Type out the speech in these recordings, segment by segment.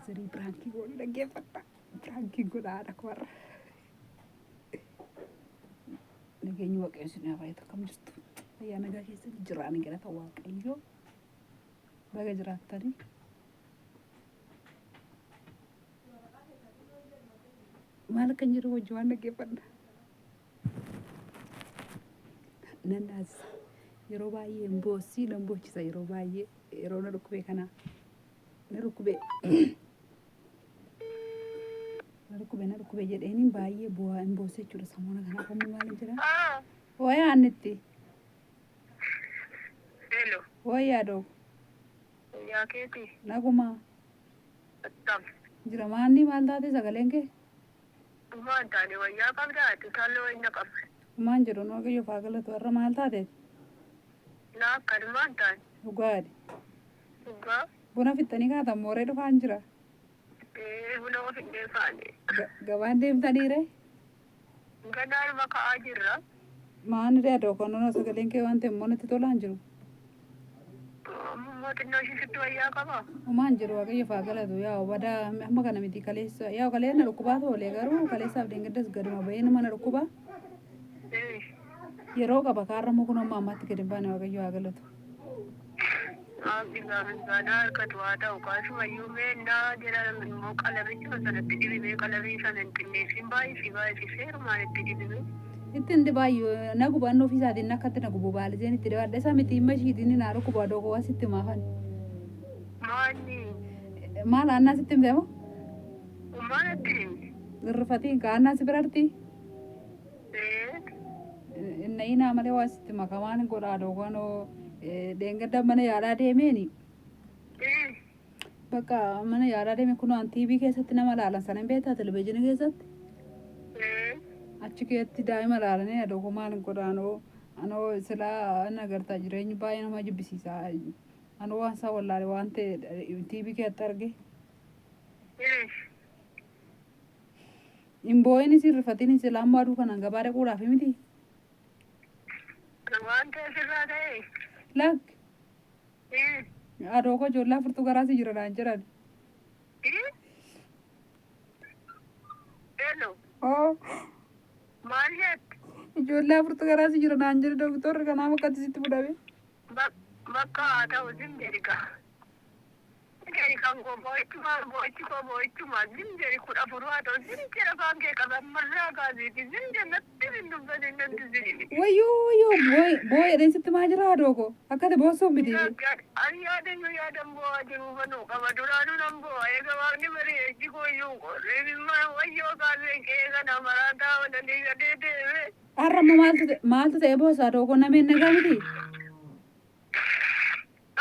Faazarii piraankii godhu dhaggeeffadha. Piraankii godha haadha koo har'a. Nageenyi Waaqayyo isin haa baay'atu. Akkam jirtu? Fayyaa nagaa keessa jiraani galata Waaqayyoo. Baga jiraattanii. Maal akkan jiru wajji waan dhaggeeffadha. Nan naasisa. Yeroo baay'ee hin boossii nan boochisa yeroo baay'ee yeroo na dhukkubee kana na dhukkubee na dhukkubee na dhukkubee jedheeni baay'ee bu'aa hin boosse jechuudha samoona kanaaf amma maal hin jedhaa. Ah, Wayaa annitti. hello. Wayaa doo. Fayyaa keeti. Nagumaa. Attam. Jira maanni maal taate sagaleen kee? Dhumaa hin taane wayyaa qabdaa ati utaallee wayina qabda. Dhumaan jedhu Waaqayyoof haa galatu har'a maal taateeti? Laa akkanumaa hin taane. Dhugaadhi. Dhugaa. Buna fixxanii kaatan mooree dhufaan jira. Ee buna of hin deefaane. Gabaan deemtaniire? Ganaanuma ka'aa jirra. Maanni adoo kanuma sagaleen kee waan ta'e immoo natti tolaa hin jiru. Ammoo xinnoo ishii sitti wayyaa qaba. Homaa hin jiru Waaqayyoof haa galatu yaa badaa amma kana miti kaleessa yaa kalee na dhukkubaa toole garuu kaleessaaf deengiddas gaduma bahee nama na dhukkubaa Ee. yeroo qaba kaarra immoo kun amma ammaatti gadi hin baane Waaqayyo haa galatu. Waaqni gaaffisaadhaa harkatu haa ta'u kaasumayyuu meennaa jedhan immoo qalamichuma sanatti dibimee qalamii sana hin xinneessin baay'isi baay'isi seerumaan itti dibimee. Itti hin dibaayyuu na gubannoo ofii isaatiin akkatti na gubu baaliseen itti dibadha isa miti himma ishiitiin na dhukkuba adoo koo sitti maafan. Maanni Maal aannaa sitti himte moo? ummaan itti himi. Irrifatiin ka aannaa si birarti? Ee. Inna'inaa malee waa sitti makamaan godha adoo kanoo deengadda mana yaalaa deemeeni. Ee. Bakka mana yaalaa deeme kun waan TV keessatti nama laalan sana hin beektaa televizyiinii keessatti? Ee. Achi keessatti daa'ima laalanii adoo koo maal godha anoo anoo silaa na agartaa jireenyi baay'ee nama jibbisiisa. Anoo waan isaa wallaale waan ta'e TV keessatti arge. Ee. Hin boo'inis hin rifatiin silaa ammoo aduu kanaan gabaa dhaquudhaaf miti. Waan ta'e sirraa ta'e. Lakki Ee. adoo koo ijoollee afurtu garaa si jira naan jedhan. Ee. Hello. Oo Maal jette? ijoollee afurtu garaa si jira naan jedhe doktorri kanaaf akkatti sitti fudhame. Bakka haa ta'u zim jedhi gaa. Jedhi kan koo boo'ichuma boo'ichi koo boo'ichuma zim jedhi 14 haa ta'u zim jedhi afaan kee qaban marraa kaasiiti zim jedhi natti hin dubbatin natti zimi. Wayyoo wayyoo boo'e boo'e jedheen sitti maa jira adoo koo akkati boossuun miti. Ani yaadayyuu yaadan boo'aa jiru fanuu qaba duraanuu nan boo'a eega waaqni barii ejji koo iyyuu hin qorre imimmaan wayyoo kaaseen qe'ee kana maraataa oolanii gadee deeme. Har'a immoo maaltu ta'e maaltu ta'e boossa adoo koo nameen nagaa miti.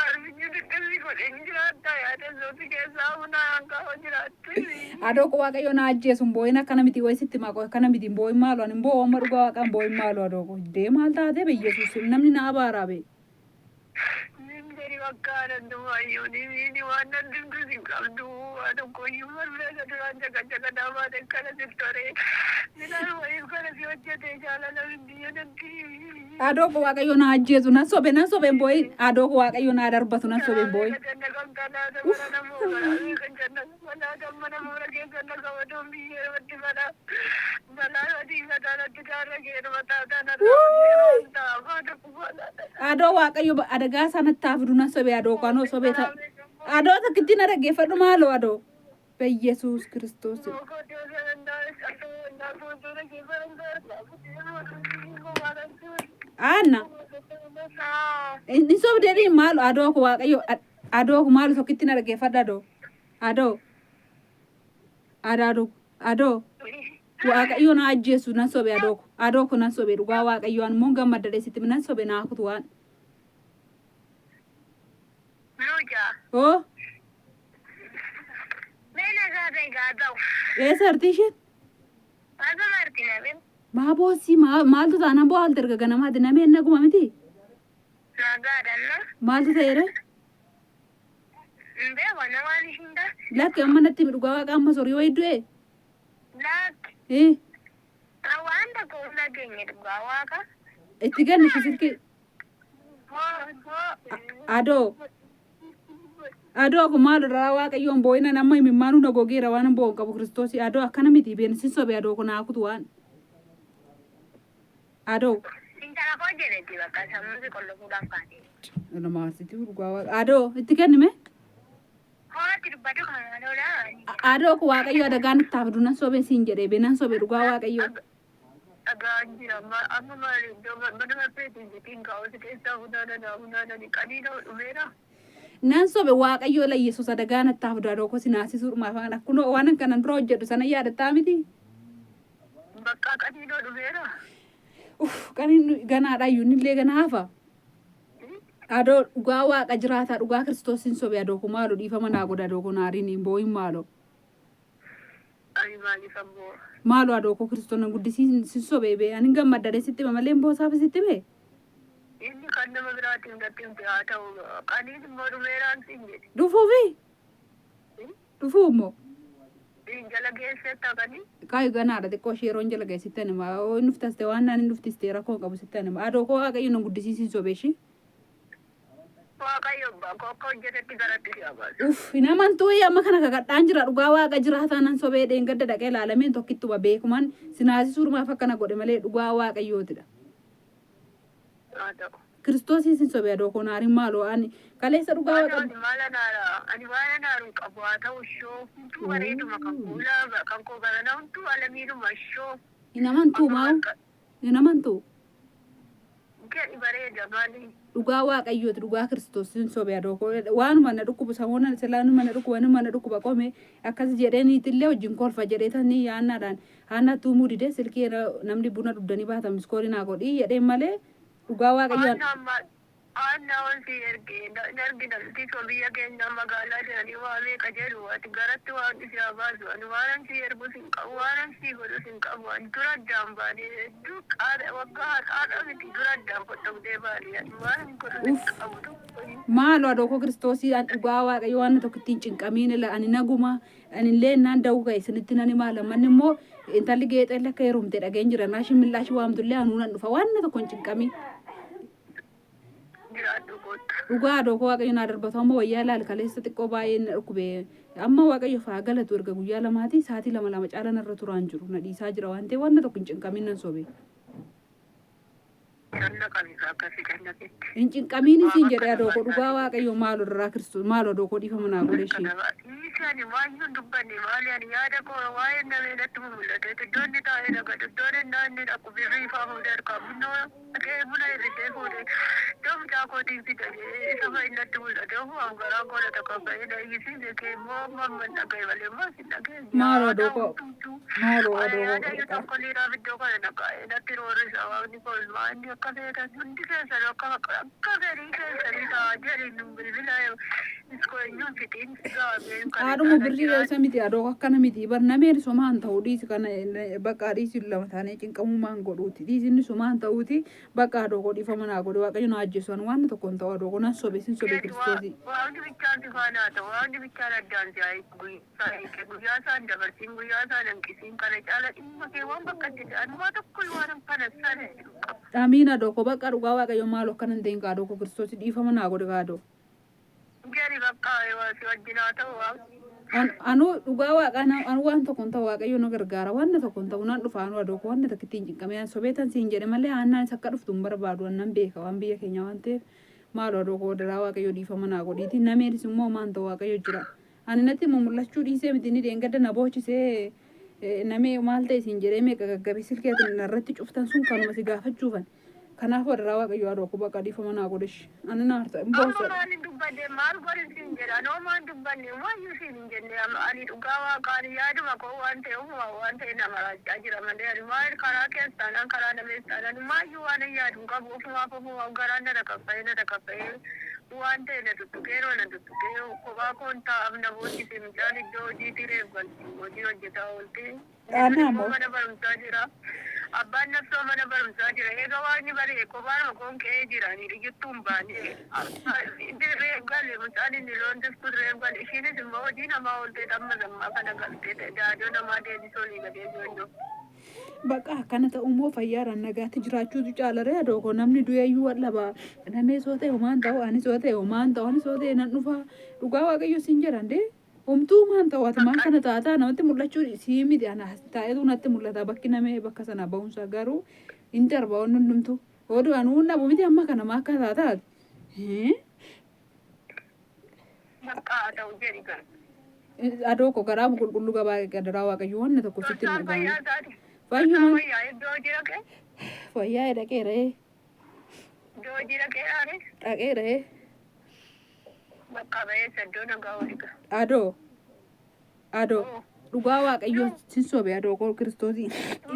Arbichi xiqqilli godhe hin jiraattaa yaada sooti keessaa humna hanqafa jiraatti. Adoo koo waaqayyo na ajjeesu hin boo'in akkana miti wayi sitti maa akkana miti hin boo'in maalu ani hin boo'u amma dhugaa waaqaan boo'in maalu adoo koo dee maal taatee be yesuus namni na abaaraa be. Nin gadi bakka dandumaayyuu ni miini waan nan dimtu sin qabdu waa tokkoyyuu marbeessa duraan jaka baate kana si tore midhaan wayiif kana si hojjete jaalala biyya natti. Adoo koo waaqayyo na ajjeesu nan sobe nan sobe hin boo'in adoo koo waaqayyo na darbatu nan sobe hin boo'in. Adoo waaqayyo adagaa sanatti haa fidu nan sobe adoo koo anoo sobe ta adoo takkitti na dhaggeeffadhu maaloo adoo. Beyesuus Kiristoos. Aanna inni sobdee maal adoo koo waaqayyo adoo koo maal tokkitti na dhaggeeffadhu adoo adoo adoo adoo waaqayyo na ajjeesu nan sobe adoo koo adoo koo nan sobe dhugaa waaqayyo an immoo gammadda sitti nan sobe naa kutu waan oo eessa arti isheen maa boossii maaltu taanaan boo haalti erga ganamaati nameen naguma miti maaltu ta'eere lakki amma natti himi dhugaa waaqa amma sorii wayii du'e ee itti ganni ishee silkii adoo Adoo kun maal irraa Waaqayyoon boo'inan amma imimmaanuu na gogeera waan hin boo'u qabu Kiristoosii adoo akkana miti beensin sobe adoo kun haa kutu waan. Adoo. Intala koo jedhetti bakka sammuu si qollofuudhaaf kaate. Nama aarsitii dhugaa waaqa. Adoo itti kennime. Horatti dubbatu kan adoodha. Adoo kun Waaqayyo adagaan itti hafu nan sobe siin jedhee bee nan sobe dhugaa Waaqayyo. Dhagaan jira amma maal iddoo mana marfeetiin jitiin kaa'u si keessaa funaananii funaananii qanii dhumeera. Nan sobe Waaqayyo la Yesuus adagaan itti hafu adoo ko sinaasisuu dhumaaf akkuma waan kanan dura hojjedhu sana yaadataa miti. Bakka qaniinoo dhumeera. Uff qaniin ganaadha iyyuu innillee ganaa hafa. Adoo dhugaa Waaqa jiraataa dhugaa Kiristoos hin sobe adoo ko maalo dhiifama naa godha adoo ko naariin hin boo'in maalo. Ani maaliif ammoo. Maalo adoo ko Kiristoos na guddisiin sin sobe bee ani gammadda sitti hima malee hin boosaaf sitti hime. Inni kan nama biraatiin natti himte haa ta'u qaniin immoo dhumeeraan siin jedhe. Dhufuufi dhufuu immoo. Jala geesseetta qanii. Kaayu ganaadha xiqqoo ishee yeroon jala ga'e sitti anima oo inni dhuftas ta'e waan naan inni dhuftiste rakkoo hin qabu sitti anima adoo koo Waaqayyo na guddisiin sin sobe ishii. Waaqayyo abbaa koo akka hojjetetti garatti si haa baasu. Uff hin amantuu amma kana kakadhaan jira dhugaa Waaqa jiraataa nan sobee dheengadda dhaqee ilaalameen tokkittuma beekuman sinaasisuurumaaf akkana godhe malee dhugaa Waaqayyootidha. Haa ta'u. Kiristoosiin sin sobe adoo koo naariin maaloo ani kaleessa dhugaa Waaqa. Ani maal anaara ani waan anaaru qabu haa ta'u shoo hunduu bareeduma kan fuula kan koo barana hunduu alamiidhuma shoo. Hin amantuu maal hin amantuu. Jedhi bareeda maali. Dhugaa Waaqayyooti dhugaa Kiristoos sin sobe adoo koo waanuma na dhukkubu samoona silaanuma na dhukkuba numa na dhukkuba qome akkas jedhee niitillee wajjin kolfa jedhee tanii yaannaadhaan haannaa tuumuu didee silkii namni buna dhuddanii baatan miskoolii naa godhii jedhee malee dhugaa Waaqayyoon. Aanna wanti erge argina nuti biyya keenya magaalaa jiranii waa meeqa jedhu ati garatti waan si haa baasu ani waan si ergus hin qabu waan si godhus hin qabu ani dura addaan baanee hedduu qaada waggaa haadha miti dura addaan qottobdee baanee ani waan godhus hin qabu tokko. Maalo adoo koo Kiristoosii an dhugaa Waaqayyo waan tokko ittiin cinqamiin ani naguma ani illee naan da'uu ka'e isinitti nani maala manni immoo intalli geexee akka heerumte dhageen jira naashi millaashi waamtullee anuu nan dhufa waan tokko hin cinqamiin. Jiraadhu kootta. Dhugaa adoo koo Waaqayyo naa darbatu amma wayyaa ilaali kaleessa xiqqoo baay'ee na dhukkube amma Waaqayyo faa galatu erga guyyaa lamaati sa'aatii lama lama caala narra turaan jiru na dhiisaa jira waan ta'eef waan tokko hin cinqamiin nan sobe. Canna qabisa akkasii cannatetti. Hin cinqamiin isiin jedhee adoo koo dhugaa Waaqayyo maalo irraa Kiristoos maalo adoo koo dhiifama naa godhe ishee. Dhiisi ani waayyuu hin dubbanne maali ani yaada koo waa'ee namee natti mul'ate iddoo inni taa'ee dhagadu iddoo inni inni dhaqu birrii ifaa fuudhee harkaa bunna buna hir'isee fuudhee iddoo mucaa kootiin fida isa fa'i natti mul'ate ofuma garaa koo na tokko na iyyisiise kee immoo mamman dhaga'e malee immoo sin dhaga'e. Maalo adoo koo maalo adoo Yaada koo. Tokko liiraaf iddoo kana naqa'ee natti roorrisa waaqni koo ilmaanni akka feetan hundi keessan akka akka fedhii keessanii ta'a jedhi nu bilbila iskoo eenyuun fixiin gaabeen kana Haadhuma birrii isa miti adoo akkana miti bar nameen somaan ta'uu dhiisi kana bakka dhiisi lama taanee cinqamuu maan godhuuti dhiisi inni somaan ta'uuti bakka adoo koo dhiifama naa godhe Waaqayyo na ajjeesu ani waan tokko hin ta'u adoo koo nan sobe sin sobe Kiristoosii. Waaqni bichaan si faana haa ta'u waaqni bichaan addaan si haa eegu guyyaa isaan dabarsiin guyyaa isaan hanqisiin kana caala dhimma kee waan bakka itti ta'an waa tokko waan kana sana jedhu qabu. Amiin adoo koo bakka dhugaa Waaqayyo maalo akkana hin ta'in adoo koo Kiristoosii dhiifama naa godhe adoo. Jedhi bakka si wajjin haa ta'u waaqni. Anu dhugaa Waaqa anu waan tokko hin ta'u Waaqayyo na gargaara waan tokko hin ta'u nan dhufa anu adoo koo waan tokko ittiin cinqamee an sobee tan siin jedhe malee aannaan isa akka dhuftu hin barbaadu an nan beeka waan biyya keenya waan ta'eef maalo adoo koo daraa Waaqayyo dhiifama naa godhiiti nameenis immoo maan ta'u Waaqayyo jira. Ani natti mul'achuu dhiisee miti inni dheengadda na boochisee namee maal ta'e siin jedhee meeqa gaggabee silkii ati narratti cuftan sun kanuma si gaafachuufan. Kanaaf daraa Waaqayyo adoo koo bakka dhiifama naa godhesh ani na harta hin Amma boosa. maal hin dubbanne maal godhin siin jedha noo maal dubbanne waayyuu siin hin jenne ani dhugaa waaqaan yaaduma koo waan ta'e ofuma waan ta'e nama raajaa jira malee ani maal karaa keessaanaan karaa nameessaanaan maayyuu waan hin yaadu hin qabu ofumaaf ofumaaf garaan na dhaqabba'ee na dhaqabba'ee waan ta'e na tuttuqee na tuttuqee kophaa koon taa'aaf na boochise mucaan iddoo hojiitii reef galti hojii hojjetaa oolte. Aanaa moo? Mana barumsaa jira. Abbaan nafsoo mana barumsaa jira. Eega waaqni baree kophaan koon ka'ee jira. Ani rigituu hin baane. Reef gale mucaan inni loon tiksu reef gale. Ishiinis immoo hojii namaa ooltee amma zammaa kana galtee daadoo namaa deebisoo olii gadee ijoollee. Bakka akkana ta'u immoo fayyaadhaan nagaatti jiraachuutu caalaree adoo koo namni du'eeyyuu wal dhabaa. Namee soo ta'e homaan ta'u ani soo ta'e homaan ta'u ani soo ta'e nan dhufa. Dhugaa Waaqayyo siin jedhan dee. Homtuu maan ta'u ati maal kana taataa namatti mul'achuu sii miti ana taa'etu natti mul'ata bakki namee bakka sana ba'umsa garuu hin darba wanni hundumtuu. Oduu anuu nabu miti amma kana maa akka taataati. Bakka haa ta'u jedhi gara. Adoo koo garaa qulqulluu gabaa gadaraa Waaqayyo wanna tokko sitti hin Torsaan dhaga'amu. fayyaa isaati. Torsaan Fayyuma fayyaa iddoo hojii dhaqee? Fayyaa dhaqeera Iddoo hojii dhaqee raare? Dhaqeera. Bakka ba'eessa iddoo nagaa olii gara. Adoo adoo Oo. Dhugaa Waaqayyo sin sobe adoo koo Kiristoosii.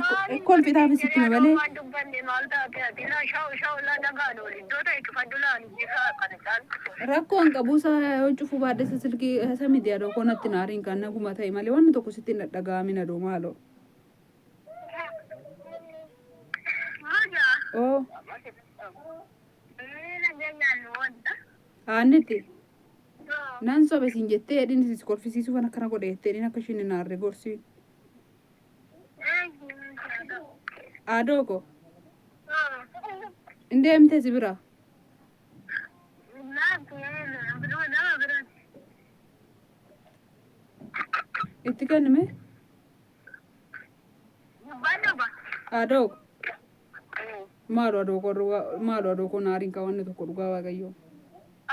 Maaliin Kolfitaaf godhe sitti hime jedhee malee. waan dubbanne maal taate ati laa shaa'u shaa'u laa nagaan ooli iddoo ta'e cufadhu laan jirraa kana caalu. Rakkoo hin qabu isa yoo cufuu baadhe isa silkii isa miti adoo koo natti naariin kan naguma ta'e malee wanni tokko sitti hin dhadhaga'amin adoo maaloo. Maja. Oo Nageenyaan wanta. Aannitti nan sobe siin jettee hedhiin si kolfisiisuu kan akkana godhe jettee hedhiin akka isheen hin aarre gorsi. Adoo koo hin deemtee si bira. Nama biraatti. Itti kennime Badduba. Adoo koo maaloo adoo koo dhugaa maaloo adoo koo naariin kan wanni tokko dhugaa Waaqayyoo.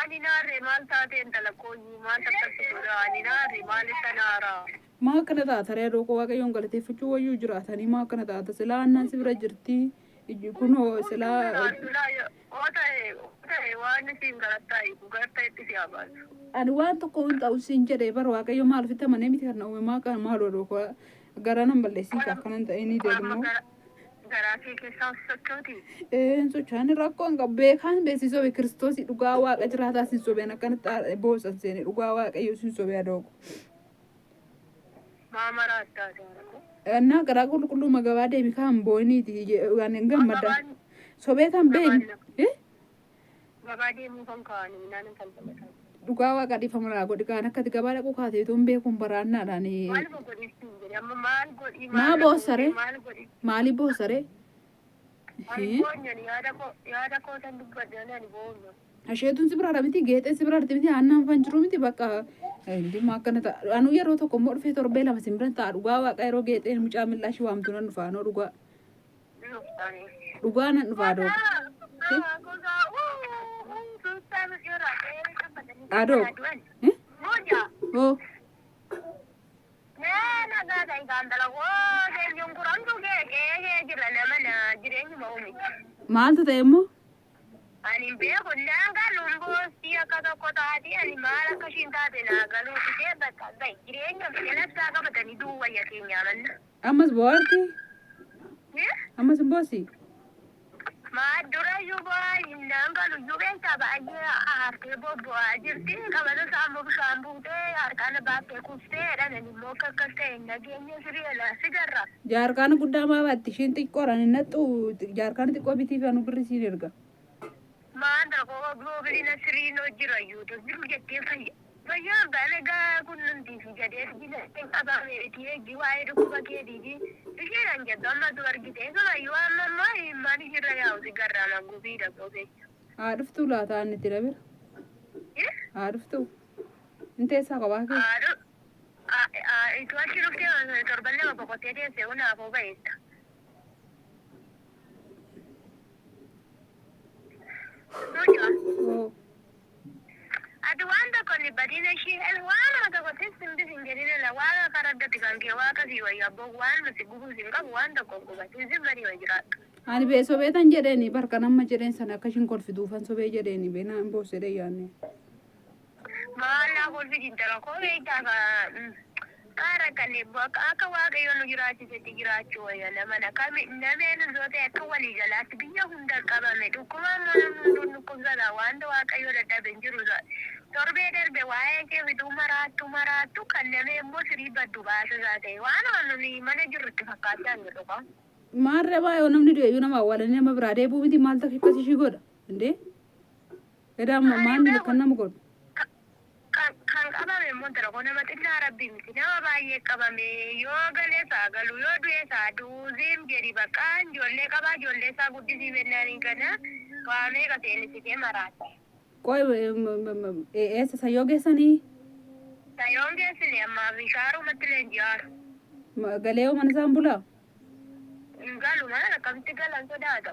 Ani naarre maal taate intala kooyyuu maal takkatti godha ani naarre maal isa naaraa. Maa akkana taata ree adoo koo Waaqayyoon galateeffachuu wayyuu jiraatanii maa akkana taata silaa annaan si bira jirti ijji kunoo silaa Oo ta'e oo ta'e waan isiin garattaa hiiku garattaa itti si haa baasu. Ani waan tokko hin ta'u siin jedhee bar Waaqayyo maal ofitti amanee miti kan uume maa kana maaloo adoo koo garaa nan balleessii ka akkana hin ta'in ni jedhu Amma immoo. Garaa kee keessaa of sochooti. Een socho'an rakkoo hin qabu beekaan beeksisoo sobe Kiristoosii dhugaa Waaqa jiraataa sin sobeen akkanatti boosan seene dhugaa Waaqayyo sin sobee adoo koo. Maa maraa addaa addaa. Annaa garaa qulqulluu magabaa deemi kaan boo'iniiti waan hin gammadda. Sobee tan beekni. Gabaa deemuu kan kaa'anii minaan hin falfalatan. Dhugaa Waaqa dhiifama naa godhi kaan akkati gabaa dhaquu kaatee tuun beekuun baraannaadhaan. Maal godhi siin jedhe amma maal godhi Maa maal boossare? Maal godhi? Maaliif boossare? Ani boonyan yaada koo san dubbadhe ani boonyan. Asheetuun si biraadha miti geexeen si biraadha miti aannaan fan jiru miti bakka dhimma akkana ta'a. Anuu yeroo tokko immoo dhufee torbee lama si biran ta'a dhugaa Waaqa yeroo geexeen mucaa millaa ishee waamtu nan dhufa anoo dhugaa. Dhugaa nan dhufa adoo. Adoo. Oo. Maaltu ta'e immoo? Ani beeku naanga lumboosii akka tokko taati ani maal akka ishiin taate naa galuu dhufee bakka bahi jireenya jalatti qabatanii duwwayya keenyaa manna. Ammas bo'aarti? Ammas hin boossi? Maa durayyuu bo'aa naan galuyyuu beektaa baay'ee aartee bobbo'aa jirti. Qabata isaa immoo bishaan buutee harkaan baattee kuftee jedhan immoo akka akkas ta'e nageenya siree si garra. Jaarkaana guddaa maa baatti isheen xiqqoodhaan hin naxxu jaarkaana xiqqoo bitiif anu birri siin erga. Maan tokko boobina siriin hojjira iyyuu jiru jettee fayya. Fayyaan baala gaa kunnumtii fi jedhee dinagdeen qabame itti eeggi waa'ee dhukkuba keetiiti. Isheedhaan jettu amma tu argite sumayyuu amma immoo immaan ishirra yaa'u si garraama gubiidha qophee. Haa dhuftuu laata inni itti dabira? Haa dhuftuu? Hin teessaa kophaa kee? Haadhu itti achi dhuftee torban lama boqottee teessee hunaafuu ba'eessa. Mucaa. Oo. Ati waan tokko ni badina ishee waan tokko simbis hin jedhin la waan karaa addatti kan kee waaqa si wayya abboo waan nuti gubuu sin qabu waan tokko hin gubatin si bari wa jiraadhu. Ani bee sobee tan jedheeni barka nama jedheen sana akka ishiin kolfituufan sobee jedheeni bee naan boossedhe yaanne. Maallaa kolfi jintala koo beektaa ka kaara kanneen akka Waaqayyo nu jiraachisetti jiraachuu wayya namana kami nameen osoo ta'e akka walii galaatti biyya hunda qabame dhukkuba ammoo namni hunduu dhukkubsata wanta Waaqayyo dadhabe hin jiru. Torbee darbe waa'ee kee bituu maraattu maraattu kan namee immoo sirii baddu baasa isaa ta'e waan nuni mana jirrutti fakkaachaa hin jirru qaba. Maarree baay'oo namni du'e iyyuu nama awwaalanii nama biraa deebi'uu miti maal takka akkas ishii godha? Indee? Edaa maanni kan nama godhu? Kan qabame immoo Immoo intala koo nama xinnaa rabbi miti nama baay'ee qabame yoo galee isaa galu yoo du'e isaa du'u ziim jedhi bakka ijoollee qabaa ijoollee isaa guddisii bennaan kana waa meeqa seenisitee maraate. Qoy eessa sayyoo geessanii? Sayoon geessine ammaa fi shaarumatti leenji'aaru. Galee mana isaan bulaa? Hin galu mana akkamitti galan sodaata.